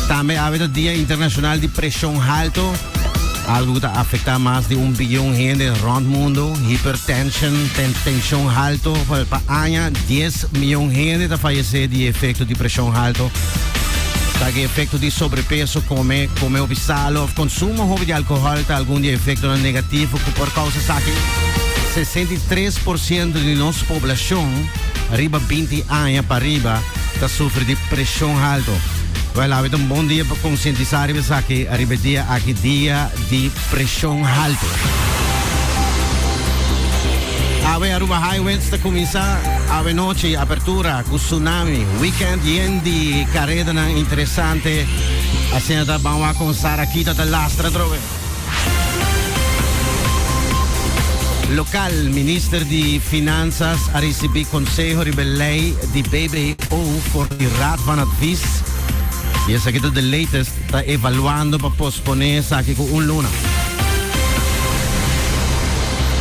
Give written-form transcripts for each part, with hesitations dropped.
Tambe awe ta Dia Internacional di Presion Halto, algo cu ta afecta mas di un biyon hende rond mundo. Hipertension, ten tension halto, pa aña 10 miyon hende ta fayece di efecto di presion halto. Ta cu efecto di sobrepeso, come, come hopi salo of consumo hopi di alcohol ta algun di e efectonan negativo cu por causa esaki. 63% di nos poblacion riba 20 aña pa riba ta sufri di presion halto. Wel, awe ta un bon dia pa concientisa riba esaki, riba e dia aki, dia di presion halto. Awe Aruba High Winds ta cuminsa awe nochi, apertura cu Tsunami. Weekend yen di caredanan interesante. Asina ta ban wak con Sarakita ta lastra atrobe. Local, Minister di Finanzas a ricibi conseho riba e ley di BBO for di Raad van Advies y esaki ta the latest, ta evaluando pa pospone esaki cu un luna.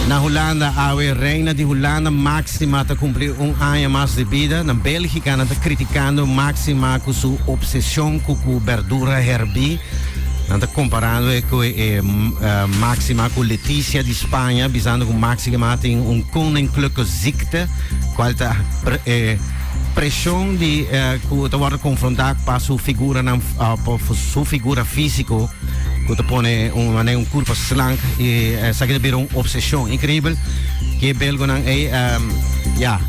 Na Hulanda awe Reina di Hulanda Maxima ta cumpli un aña mas di bida. Na Belgica nan ta criticando Maxima cu su obsesion cu cu berdura herbi. Nan ta comparando e cu e Maxima cu Letizia di Spaña, bisando cu Maxima tin un koninklijke ziekte, cual ta e presion di cu ta wordo confronta pa su figuranan, pa su figura fisico, cu ta pone un manera un curpa slank y esaki ta bira un obsesion. Increibel cu e belgonan ey, ya.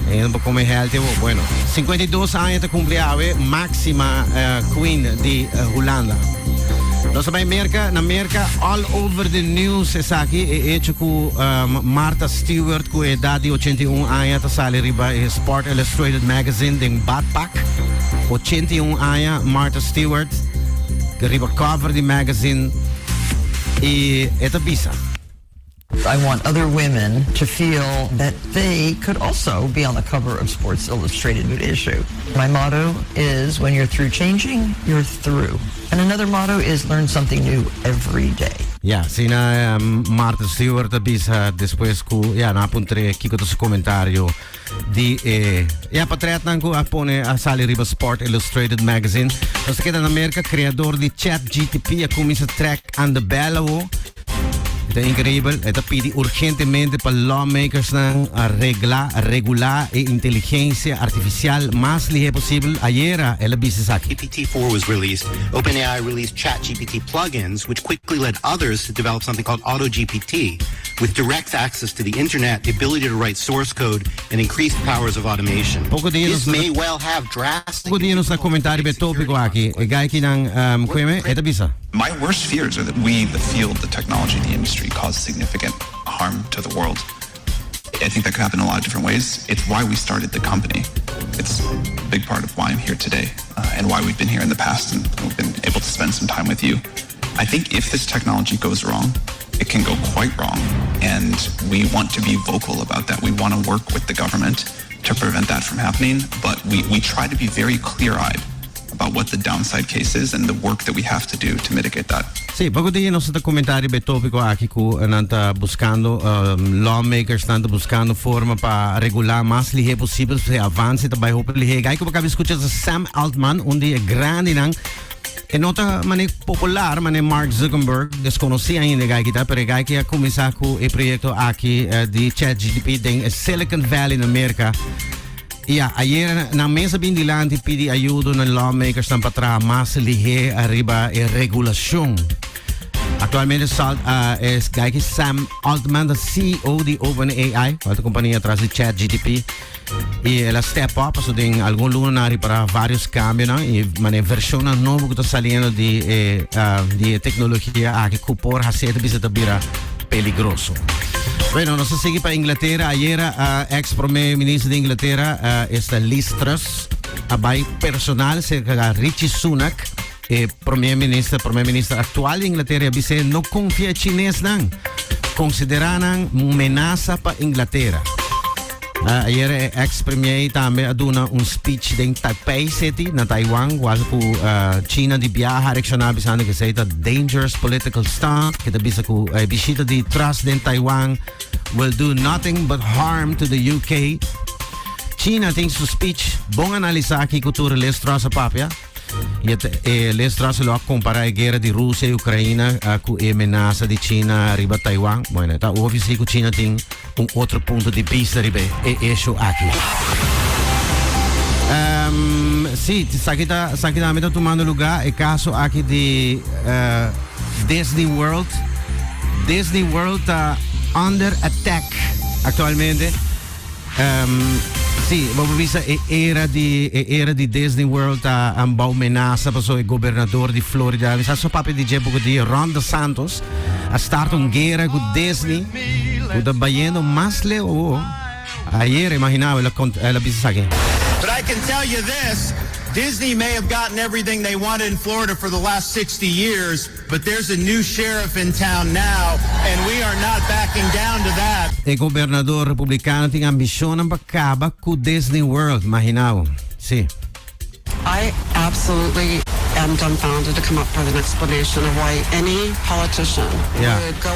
E no por come healthy awo. Bueno, 52 aña ta cumpli awe Maxima Queen di Hulanda. Nos ta bay Merca, na Merca all over the news esaki e hecho cu Martha Stewart cu edad di 81 aña ta sali riba e Sport Illustrated magazine den badpak. 81 aña Martha Stewart riba cover di magazine y e ta bisa. I want other women to feel that they could also be on the cover of Sports Illustrated issue. My motto is when you're through changing, you're through. And another motto is learn something new every day. Ya, asina Martha Stewart a bisa despues cu ya nan a puntr'é kico ta su comentario di e ya patretnan cu a pone a sali riba Sport Illustrated magazine. Nos ta keda na Merca, creador di ChatGTP a cuminsa trek aan de bel awo. E ta increibel. E ta pidi urgentemente pa lawmakersnan regla, regulá e inteligencia artificial mas lihé posibel. Ayera el a bisa esaki. GPT-4 was released, OpenAI released ChatGPT plugins, which quickly led others to develop something called AutoGPT, with direct access to the internet, the ability to write source code, and increased powers of automation. Poco dia This nos may well have drastic Poco dia nos ta comenta riba e topico aki. E gaikinan, Kweme, e ta bisa. My worst fears are that we, the field, the technology, the industry, cause significant harm to the world. I think that could happen in a lot of different ways. It's why we started the company. It's a big part of why I'm here today uh, and why we've been here in the past and we've been able to spend some time with you. I think if this technology goes wrong, it can go quite wrong. And we want to be vocal about that. We want to work with the government to prevent that from happening. But we, we try to be very clear-eyed about what the downside case is and the work that we have to do to mitigate that. Sí, poco dia nos ta comenta riba e topico aki cu nan ta buscando, lawmakers nan ta buscando forma pa regula mas lihe posibel, e avance ta bay hopi lihe. Gai cu bo cabe scucha ta Sam Altman, un di e grandinan. E no ta mane popular, mane Mark Zuckerberg, desconoci ainda e gai kita, pero e gai ki a cuminsa cu e proyecto aki di ChatGPT den e Silicon Valley na Merca. Ya, ayer nan mes a bin dilanti pidi ayudo na lawmakers nan pa traha mas lihé ariba e regulacion. Actualmente Salt, uh, es guy ki Sam Altman, de CEO di OpenAI, cual ta compania atrás di ChatGPT. Y el a step up, so den algun luna na ripara varios cambionan y mane versionnan nobo cu ta saliendo di e, uh, di e tecnologia aki cu por hacer ta bisa ta bira peligroso. Bueno, nos a sigui pa Inglatera. Ayera, uh, ex prome minister di Inglatera, uh, esta Liz Truss, a bai personal cerca da Rishi Sunak, e prome minister, prome minister actual di Inglatera, a bise no confia chinesnan, considera nan menasa pa Inglatera. Uh, ayer e ex-premier tambe a duna un speech den Taipei City na Taiwan, cual cu uh, China di biaha reacciona bisando que sei ta dangerous political stunt, que ta bisa cu eh, visita di Truss den Taiwan will do nothing but harm to the UK. China tin su speech bon analisa aki cu tur Liz Truss a papia. I Liz Truss a kompará e guera di Rusia i Ukrania ku e menasa di China riba Taiwan. Bueno, ta obvio ku China tin un otro punto di bista riba e issue aki. Si, esaki tambe ta tumando lugá e kaso aki di Disney World. Disney World ta under attack aktualmente. Si, ban bisa e era di Disney World ta bou menasa paso e gobernador di Florida. Mi sa so papia di dje poko dia, Ron DeSantis a start un guera ku Disney. Ku ta bayendo mas leu. Ayera, imaginá, el a bisa aki. But I can tell you this: Disney may have gotten everything they wanted in Florida for the last 60 years, but there's a new sheriff in town now, and we are not backing down to that. E gobernador republikano tin ambishon pa kaba ku Disney World, imaginá. Si. I absolutely am dumbfounded to come up with an explanation of why any politician would go